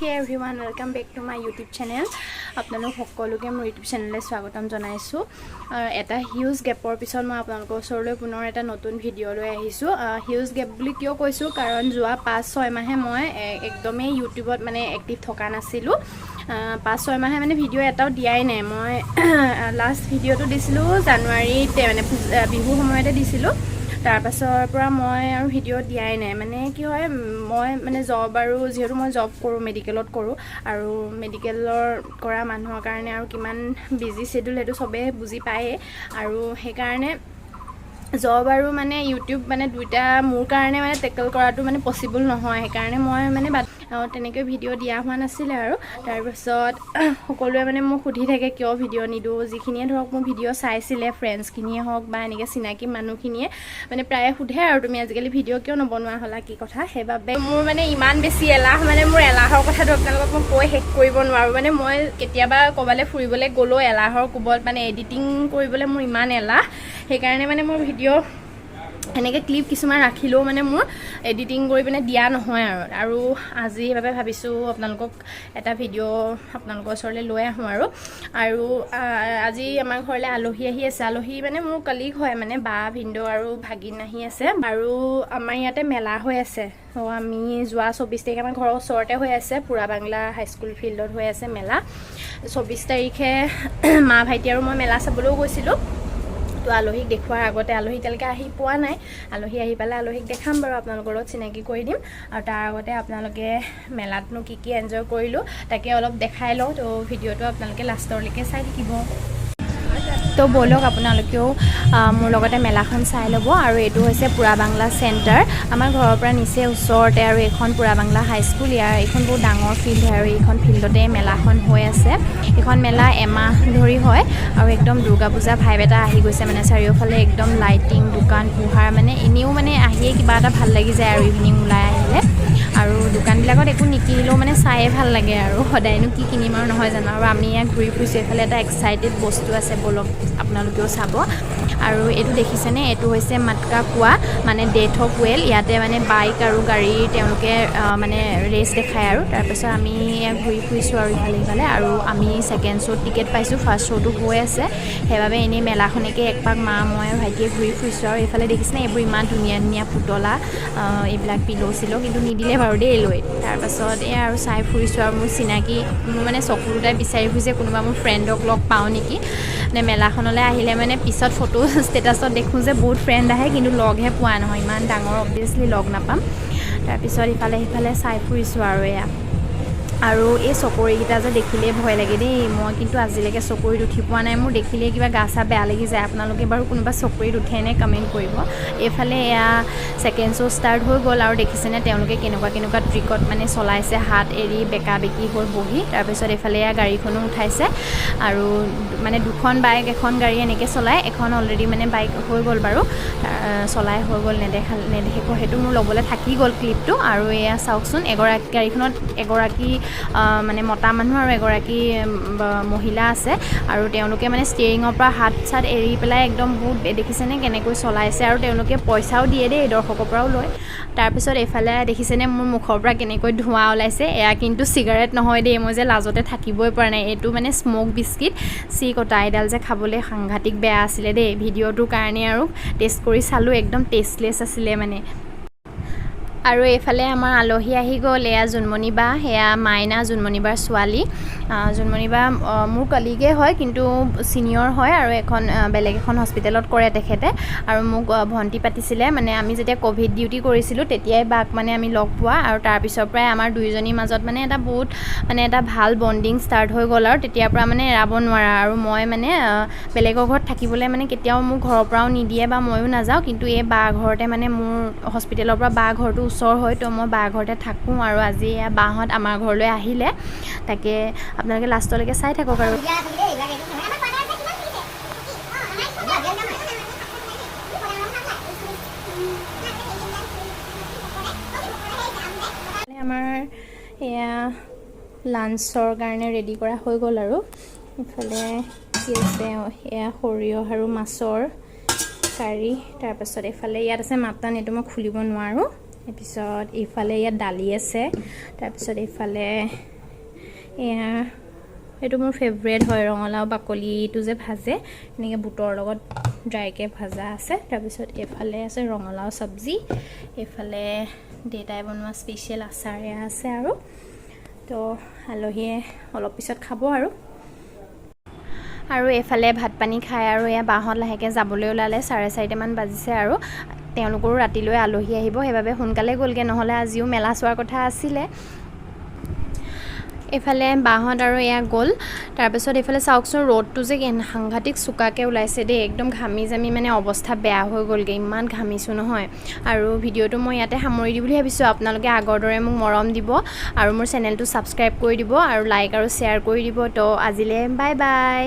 Hey everyone, welcome back to my YouTube channel. আপোনালোক সকলোকে মোৰ ইউটিউব চেনেললৈ স্বাগতম জনাইছোঁ। এটা হিউজ গেপৰ পিছত মই আপোনালোকৰ ওচৰলৈ পুনৰ এটা নতুন ভিডিঅ' লৈ আহিছোঁ। হিউজ গেপ বুলি কিয় কৈছোঁ? কাৰণ যোৱা 5-6 মাহে মই একদমেই ইউটিউবত মানে এক্টিভ থকা নাছিলোঁ। 5-6 মাহে মানে ভিডিঅ' এটাও দিয়াই নাই। মই লাষ্ট ভিডিঅ'টো দিছিলোঁ জানুৱাৰীতে, মানে বিহুৰ সময়তে দিছিলোঁ। তাৰপাছৰ পৰা মই আৰু ভিডিঅ' দিয়াই নাই। মানে কি হয়, মই মানে জব আৰু যিহেতু মই জব কৰোঁ, মেডিকেলত কৰোঁ আৰু মেডিকেলৰ কৰা মানুহৰ কাৰণে আৰু কিমান বিজি শ্বেডিউল, সেইটো চবেই বুজি পায়েই। আৰু সেইকাৰণে জব আৰু মানে ইউটিউব মানে দুইটা মোৰ কাৰণে মানে টেকল কৰাটো মানে পচিবল নহয়। সেইকাৰণে মই মানে বাদ তেনেকৈ ভিডিঅ' দিয়া হোৱা নাছিলে। আৰু তাৰপাছত সকলোৱে মানে মোক সুধি থাকে কিয় ভিডিঅ' নিদিওঁ। যিখিনিয়ে ধৰক মোৰ ভিডিঅ' চাইছিলে, ফ্ৰেণ্ডছখিনিয়ে হওক বা এনেকৈ চিনাকি মানুহখিনিয়ে মানে প্ৰায়ে সোধে আৰু, তুমি আজিকালি ভিডিঅ' কিয় নবনোৱা হ'লা, কি কথা? সেইবাবে মোৰ মানে ইমান বেছি এলাহ, মানে মোৰ এলাহৰ কথাটো আপোনালোকক মই কৈ শেষ কৰিব নোৱাৰোঁ। মানে মই কেতিয়াবা ক'ৰবালৈ ফুৰিবলৈ গ'লেও এলাহৰ কোবত মানে এডিটিং কৰিবলৈ মোৰ ইমান এলাহ, সেইকাৰণে মানে মোৰ ভিডিঅ' এনেকৈ ক্লিপ কিছুমান ৰাখিলেও মানে মোৰ এডিটিং কৰি পিনে দিয়া নহয়। আৰু আজি সেইবাবে ভাবিছোঁ আপোনালোকক এটা ভিডিঅ' আপোনালোকৰ ওচৰলৈ লৈ আহোঁ। আৰু আজি আমাৰ ঘৰলৈ আলহী আহি আছে। আলহী মানে মোৰ কলিগ হয়, মানে বা, ভিনদেউ আৰু ভাগিন আহি আছে। আৰু আমাৰ ইয়াতে মেলা হৈ আছে। ত' আমি যোৱা 24 তাৰিখে, আমাৰ ঘৰৰ ওচৰতে হৈ আছে, পুৰা বাংলা হাইস্কুল ফিল্ডত হৈ আছে মেলা। 24 তাৰিখে মা, ভাইটি আৰু মই মেলা চাবলৈও গৈছিলোঁ। তো আলহীক দেখুওৱাৰ আগতে, আলহী এতিয়ালৈকে আহি পোৱা নাই, আলহী আহি পালে আলহীক দেখাম বাৰু, আপোনালোকৰ লগত চিনাকি কৰি দিম। আৰু তাৰ আগতে আপোনালোকে মেলাতনো কি কি এনজয় কৰিলোঁ, তাকে অলপ দেখাই লওঁ। তো ভিডিঅ'টো আপোনালোকে লাষ্টৰলৈকে চাই থাকিব। তো ব'লক, আপোনালোকেও মোৰ লগতে মেলাখন চাই ল'ব। আৰু এইটো হৈছে পুৰা বাংলা চেণ্টাৰ, আমাৰ ঘৰৰ পৰা নিচেই ওচৰতে। আৰু এইখন পুৰা বাংলা হাইস্কুল। ইয়াৰ এইখন বহুত ডাঙৰ ফিল্ড হয় আৰু এইখন ফিল্ডতে মেলাখন হৈ আছে। এইখন মেলা এমাহ ধৰি হয় আৰু একদম দুৰ্গা পূজা ভাইব এটা আহি গৈছে। মানে চাৰিওফালে একদম লাইটিং, দোকান পোহাৰ, মানে এনেও মানে আহিয়ে কিবা এটা ভাল লাগি যায় আৰু ইভিনিং ওলাই আহিলে। আৰু দোকানবিলাকত একো নিকিনিলেও মানে চায়ে ভাল লাগে। আৰু সদায়নো কি কিনিম আৰু, নহয় জানো? আৰু আমি ইয়াত ঘূৰি ফুৰিছোঁ। এইফালে এটা এক্সাইটেড বস্তু আছে, ব'লক আপোনালোকেও চাব। আৰু এইটো দেখিছেনে? এইটো হৈছে মাটকা কোৱা, মানে ডেথ অফ ৱেল। ইয়াতে মানে বাইক আৰু গাড়ীৰ তেওঁলোকে মানে ৰেচ দেখায়। আৰু তাৰপিছত আমি ইয়াত ঘূৰি ফুৰিছোঁ আৰু ইফালে সিফালে। আৰু আমি ছেকেণ্ড শ্ব'ত টিকেট পাইছোঁ, ফাৰ্ষ্ট শ্ব'টো হৈ আছে। সেইবাবে এনেই মেলাখনকে একপাক মা, মই আৰু ভাইটিয়ে ঘূৰি ফুৰিছোঁ। আৰু এইফালে দেখিছেনে, এইবোৰ ইমান ধুনীয়া ধুনীয়া পুতলা, এইবিলাক পিল' চিল', কিন্তু নিদিলে বাৰু দেই লৈ। তাৰপাছত এয়া আৰু চাই ফুৰিছোঁ। আৰু মোৰ চিনাকি, মোৰ মানে চকু দুটাই বিচাৰি ফুৰিছে কোনোবা মোৰ ফ্ৰেণ্ডক লগ পাওঁ নেকি। মানে মেলাখনলৈ আহিলে মানে পিছত ফটো ষ্টেটাছত দেখোঁ যে বহুত ফ্ৰেণ্ড আহে, কিন্তু লগহে পোৱা নহয়। ইমান ডাঙৰ, অভিয়াছলি লগ নাপাম। তাৰপিছত ইফালে সিফালে চাই ফুৰিছোঁ। আৰু এয়া আৰু এই চকৰিকেইটা যে দেখিলেই ভয় লাগে দেই। মই কিন্তু আজিলৈকে চকৰিত উঠি পোৱা নাই, মোৰ দেখিলেই কিবা গা চা বেয়া লাগি যায়। আপোনালোকে বাৰু কোনোবা চকৰিত উঠেনে, কমেণ্ট কৰিব। এইফালে এয়া ছেকেণ্ড শ্ব' ষ্টাৰ্ট হৈ গ'ল। আৰু দেখিছেনে তেওঁলোকে কেনেকুৱা কেনেকুৱা ট্ৰিকত মানে চলাইছে, হাত এৰি বেকা বেকি হৈ বহি। তাৰপিছত এইফালে এয়া গাড়ীখনো উঠাইছে। আৰু মানে দুখন বাইক, এখন গাড়ী এনেকৈ চলায়। এখন অলৰেডি মানে বাইক হৈ গ'ল বাৰু, চলাই হৈ গ'ল, নেদেখা নেদেখিব, সেইটো মোৰ ল'বলৈ থাকি গ'ল ক্লিপটো। আৰু এয়া চাওকচোন, এগৰাকী গাড়ীখনত এগৰাকী মানে মতা মানুহ আৰু এগৰাকী মহিলা আছে। আৰু তেওঁলোকে মানে ষ্টেৰিঙৰ পৰা হাত চাত এৰি পেলাই একদম বহুত, দেখিছেনে কেনেকৈ চলাইছে? আৰু তেওঁলোকে পইচাও দিয়ে দেই, দৰ্শকৰ পৰাও লয়। তাৰপিছত এইফালে দেখিছেনে মোৰ মুখৰ পৰা কেনেকৈ ধোঁৱা ওলাইছে? এয়া কিন্তু চিগাৰেট নহয় দেই, মই যে লাজতে থাকিবই পৰা নাই। এইটো মানে স্ম'ক বিস্কিট। চি কটা এডাল যে খাবলৈ সাংঘাতিক বেয়া আছিলে দেই। ভিডিঅ'টোৰ কাৰণে আৰু টেষ্ট কৰি চালোঁ, একদম টেষ্টলেছ আছিলে মানে। আৰু এইফালে আমাৰ আলহী আহি গ'ল। এয়া জোনমণি বা, সেয়া মাইনা, জোনমণি বাৰ ছোৱালী। জোনমণি বা মোৰ কলিগে হয়, কিন্তু ছিনিয়ৰ হয় আৰু এখন বেলেগ এখন হস্পিটেলত কৰে তেখেতে। আৰু মোক ভণ্টি পাতিছিলে। মানে আমি যেতিয়া ক'ভিড ডিউটি কৰিছিলোঁ, তেতিয়াই বাক মানে আমি লগ পোৱা। আৰু তাৰপিছৰ পৰাই আমাৰ দুয়োজনীৰ মাজত মানে এটা বহুত মানে এটা ভাল বণ্ডিং ষ্টাৰ্ট হৈ গ'ল। আৰু তেতিয়াৰ পৰা মানে এৰাব নোৱাৰা। আৰু মই মানে বেলেগৰ ঘৰত থাকিবলৈ মানে কেতিয়াও মোক ঘৰৰ পৰাও নিদিয়ে বা ময়ো নাযাওঁ। কিন্তু এই বা ঘৰতে মানে মোৰ হস্পিটেলৰ পৰা বা ঘৰটো ওচৰ হয়, তো মই বা ঘৰতে থাকোঁ। আৰু আজি এয়া বাহঁত আমাৰ ঘৰলৈ আহিলে। তাকে আপোনালোকে লাষ্টলৈকে চাই থাকক। আৰু দিয়া থাকিলে এইবিলাক একো নহয়। আমাৰ পাদাৰ আছে, কিমান লাগিছে? অ, আমাৰ আমাৰ এয়া লাঞ্চৰ কাৰণে ৰেডি কৰা হৈ গ'ল। আৰু ইফালে কি আছে? এয়া সৰিয়হ আৰু মাছৰ কাৰী। তাৰপাছত এইফালে ইয়াত আছে মাটন, এইটো মই খুলিব নোৱাৰোঁ। তাৰপিছত এইফালে ইয়াত দালি আছে। তাৰপিছত এইফালে এয়া, এইটো মোৰ ফেভৰেট হয়, ৰঙালাও বাকলিটো যে ভাজে এনেকৈ বুটৰ লগত ড্ৰাইকৈ ভাজা আছে। তাৰপিছত এইফালে আছে ৰঙালাও চব্জি। এইফালে দেউতাই বনোৱা স্পেচিয়েল আচাৰ এয়া আছে। আৰু তো আলহীয়ে অলপ পিছত খাব। আৰু এইফালে ভাত পানী খাই আৰু এয়া বাহঁত লাহেকৈ যাবলৈ ওলালে। 4:30মান বাজিছে আৰু তেওঁলোকৰো ৰাতিলৈ আলহী আহিব, সেইবাবে সোনকালে গ'লগৈ, নহ'লে আজিও মেলা চোৱাৰ কথা আছিলে। এইফালে বাহঁত আৰু এয়া গ'ল। তাৰপিছত এইফালে চাওকচোন, ৰ'দটো যে সাংঘাতিক চোকাকৈ ওলাইছে দেই। একদম ঘামি জামি মানে অৱস্থা বেয়া হৈ গ'লগৈ, ইমান ঘামিছোঁ নহয়। আৰু ভিডিঅ'টো মই ইয়াতে সামৰি দিম বুলি ভাবিছোঁ। আপোনালোকে আগৰ দৰে মোক মৰম দিব আৰু মোৰ চেনেলটো ছাবস্ক্ৰাইব কৰি দিব আৰু লাইক আৰু শ্বেয়াৰ কৰি দিব। তো আজিলৈ বাই বাই।